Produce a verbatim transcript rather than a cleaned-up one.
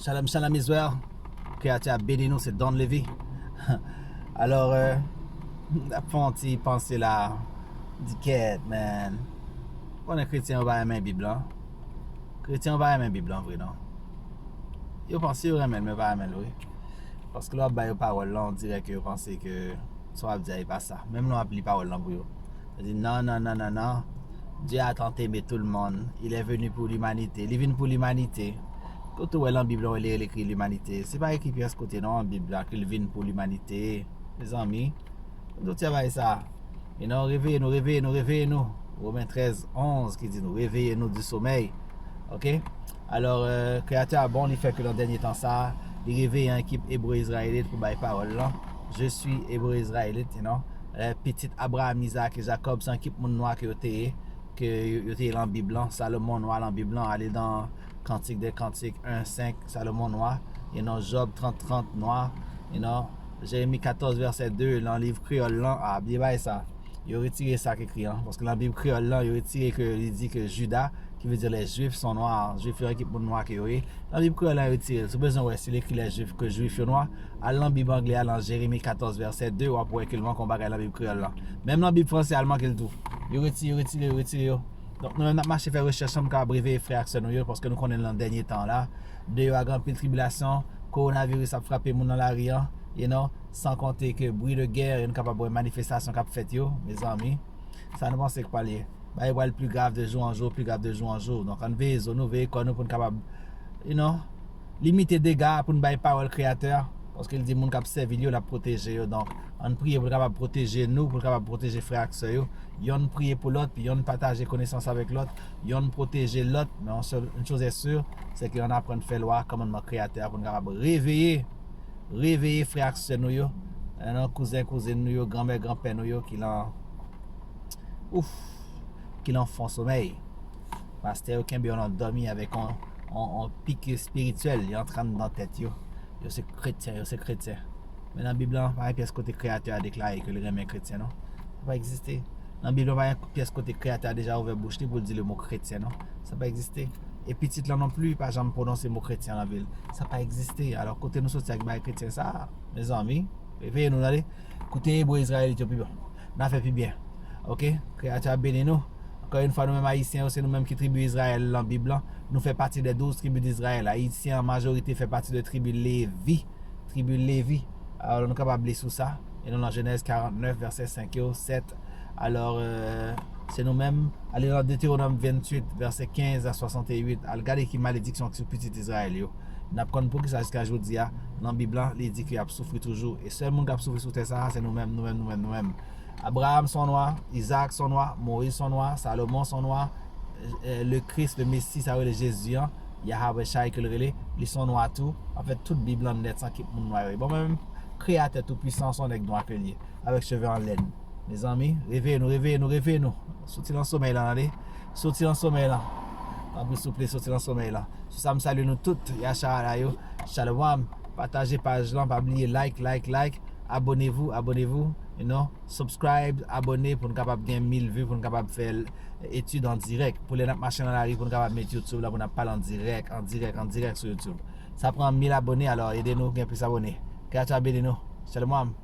Shalom, shalom Israel. Kreyatè a beni nou, se Don Levy. Alò, euh, ap fè yon ti panse la. Di kèt, man. Konnen kretyen yo pa renmen Bib lan. Kretyen yo pa renmen Bib lan vre non. Yo panse yo renmen l, men yo pa renmen l vre. Paske lè w ap ba yo pawòl lan, on dirè ke yo panse ke sa w ap di a e pa sa. Menm lè w ap li pawòl lan pou yo. Yo di non, non, non, non, non. Dieu a tant aimé tout le monde. Il est venu pour l'humanité. Li vin pou limanite. Kote w wè lan Bib lan wè li ekri limanite? Se pa ekri pyès kote non, Bib la, ke l vin pou limanite. Mezanmi, nou travay sa. E non, reveye nou, reveye nou, reveye nou. Women trèz onz ki di nou, reveye nou di somèy. Ok? Alò, euh, Kreyatè a bon, li fè ke nan dènye tan sa, li reveye yon ekip Ebre Izrayelit pou bay pawòl lan. Je suis Ebre Izrayelit, you know. Euh, pitit Abraham, Izak e Jakòb, se yon ekip moun nwa ke yo te ye, ke yo, yo te ye lan Bib lan. Salomon nwa lan Bib lan, ale nan Kantik de Kantik en senk, Salomon nwa, you know, Jòb trant trant nwa, you know, Jeremi katòz vèsè de, lan liv kreyòl lan, a, byen bay sa. Yo retire sa k ekri an, paske lan Bib kreyòl lan, yo retire ke li di ke Juda, ki vle di les Juifs sont noirs, Jwif yo, ekip moun nwa ke yo ye. Lan Bib kreyòl lan, yo retire l. Si w bezwen wè si l ekri les Juifs ke Jwif yo nwa, al lan Bib angle a, lan Jeremi katòz vèsè de, w ap wè ke l manke yon bagay lan Bib kreyòl lan. Menm lan Bib franse a, l manke l tou. Yo retire, yo retire, yo retire yo. Donk, nou menm n ap mache fè rechèch pou n kapab reveye frè ak sè nou yo, paske nou konnen nan dènye tan la, deyò a gen anpil tribilasyon, kowonaviris ap frape moun nan lari an, you know, san konte ke bri de gè, nou kapab wè manifestasyon k ap fèt yo, mezanmi. Sa nou panse k pral ye? Bagay pral pi grav de jou an jou, pi grav de jou an jou. Donk, ann veye zo nou, veye kò nou pou n kapab, you know, limite dega a pou n bay pawòl Kreyatè a. Paske l di moun k ap sèvi l yo, l ap pwoteje yo. Donk, ann priye pou l kapab pwoteje nou, pou l kapab pwoteje frè ak sè yo. Yonn priye pou lòt, yonn pataje konesans avèk lòt, yonn pwoteje lòt. Men yon sèl, une chose est sûre, c'est que ann aprann fè lwa, kòmandman Kreyatè a pou n kapab reveye, reveye frè ak sè nou yo, non, kouzen, kouzin nou yo, granmè, granpè nou yo ki lan, ouf, ki lan fon somèy. Pastè yo kenbe yo nan dòmi avèk yon, yon, yon pik espirityèl, yo antre anndan tèt yo. Yo se kretyen, yo se kretyen. Men nan Bib lan, pa gen pyès kote Kreyatè a deklare ke li renmen kretyen, non. Sa pa egziste. Nan Bib lan, pa gen pyès kote Kreyatè a deja ouvè bouch li pou l di le mo kretyen, non. Sa pa egziste. E pitit lan non pli, pa janm pwononse mo kretyen nan vi l. Sa pa egziste. Alò, kote nou soti ak bagay kretyen sa a? Mezanmi, reveye nou, tande. Koute Ebre Izrayelit yo pi bon. N a fè pi byen. Ok? Kreyatè a beni nou. Ankò yon fwa, nou menm Ayisyen yo, se nou menm ki tribi Izrayèl lan Bib lan. Nou fè pati de douz tribi d'Izrayèl. Ayisyen an majorite fè pati de tribi Levi. Tribi Levi. Alò, nou kapab li sou sa. E nou lan Jenèz karant nèf, vèsè senk yo, sèt. Alò, euh, se nou menm. Ale lan Detewonòm venntuit, vèsè kenz a swasantuit. Al gade ki malediksyon ki sou pitit Izrayèl yo. N ap konn poukisa jiska jodi a, lan Bib lan, li di ke y ap soufri toujou. E sèl moun k ap soufri sou tè sa a, se nou menm, nou menm, nou menm, nou menm. Abraham se yon nwa, Izaak se yon nwa, Moyiz se yon nwa, Salomon se yon nwa, eh, le Christ, le Messie, sa yo rele Jezi an, Yahaweh Shai ke l rele, li se yon nwa tou. Anfèt, tout Bib lan nèt se ekip moun nwa yo ye. Bon, menm Kreyatè Toupwisan se yon nèg nwa ke l ye, avèk cheve an lèn. Mezanmi, reveye nou, reveye nou, reveye nou. Soti lan somèy lan, tande. Soti lan somèy lan. Tanpri, souple, soti lan somèy lan. Sou sa, m salye nou tout, Yasharahla yo. Shalom. Pataje paj lan, pa bliye like, like, like. Abonnez-vous, abonnez-vous. You know, subscribe, abòne pou n kapab gen mil vi, pou n kapab fè l, etid an dirèk. Pou lè n ap mache nan lari, pou n kapab met YouTube la, pou n ap pale an dirèk, an dirèk, an dirèk sou YouTube. Sa pran mil abòne, alò ede nou gen plis abòne. Kreyatè a beni nou. Shalom.